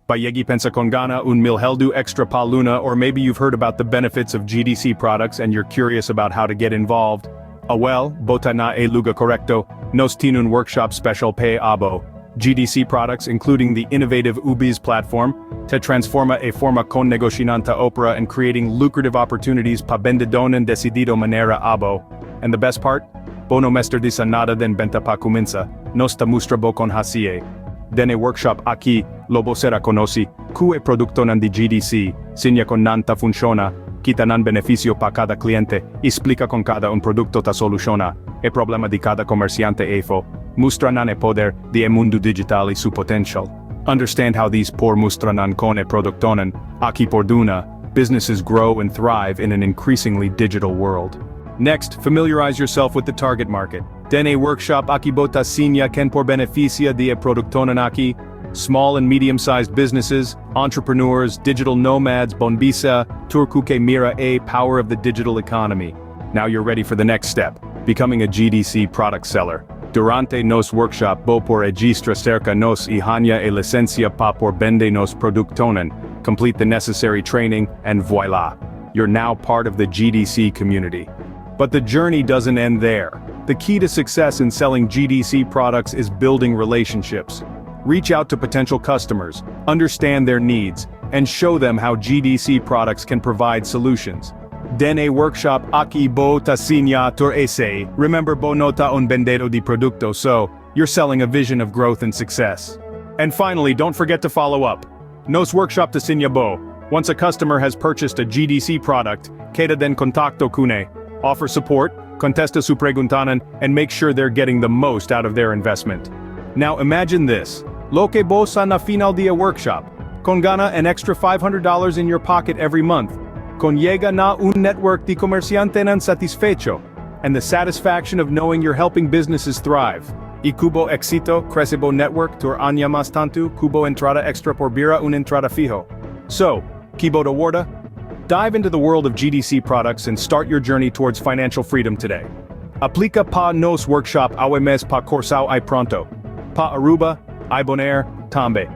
B'a yeg'i pensa con gana un mil heldu extra pa luna, or maybe you've heard about the benefits of GDC products and you're curious about how to get involved. Awel, bo ta na e luga corecto. Nos tin un workshop special pa abo. GDC products, including the innovative Ubiz platform, ta transforma e forma con negoshinan ta opera and creating lucrative opportunities pa bendedonan decidido manera abo. And the best part? Bo no mester di sa nada den benta pa cuminsa, nos ta mustra bo con hacie. Den e workshop aki, lo bo cera conoci cu e productonan di GDC, siña con nan ta funciona, ki ta nan beneficio pa cada cliente, y splica con cada un producto ta soluciona e problema di cada comerciante eyfo, mustra nan e poder di e mundo digital y su potential. Understand how these por mustra nan con e productonan aki por duna businesses grow and thrive in an increasingly digital world. Next, familiarize yourself with the target market. Den e workshop aki bo ta siña ken por beneficia di e productonan aki: small and medium-sized businesses, entrepreneurs, digital nomads, bon bisa, tur cu ke mira e power of the digital economy. Now you're ready for the next step, becoming a GDC product seller. Durante nos workshop bo por registra cerca nos y haña e licencia pa por bende nos productonan, complete the necessary training, and voila! You're now part of the GDC community. But the journey doesn't end there. The key to success in selling GDC products is building relationships. Reach out to potential customers, understand their needs, and show them how GDC products can provide solutions. Den e workshop aki bo ta siña tur esey. Remember, bo no ta un bendedo di producto so, you're selling a vision of growth and success. And finally, don't forget to follow up. Nos workshop ta siña bo. Once a customer has purchased a GDC product, keda den contacto cune. Offer support, contesta su preguntanan, and make sure they're getting the most out of their investment. Now imagine this. Loke bo sa na final di e workshop. Con gana an extra $500 in your pocket every month. Con yega na un network di comerciantenan satisfecho. And the satisfaction of knowing you're helping businesses thrive. Y cu bo exito, crece bo network, tur aña mas tanto, cu bo entrada extra por bira un entrada fiho. So, ki bo ta warda? Dive into the world of GDC products and start your journey towards financial freedom today. Aplica pa nos workshop awe mes pa Corsou y pronto. Pa Aruba, y Bonaire, tambe.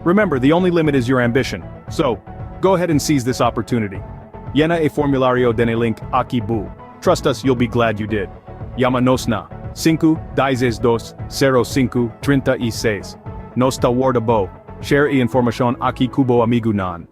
Remember, the only limit is your ambition. So, go ahead and seize this opportunity. Yena e formulario den e link aki bou. Trust us, you'll be glad you did. Yama nos na 5 12 05 36. Nos ta warda bo. Share e informacion aki cu bo amigonan.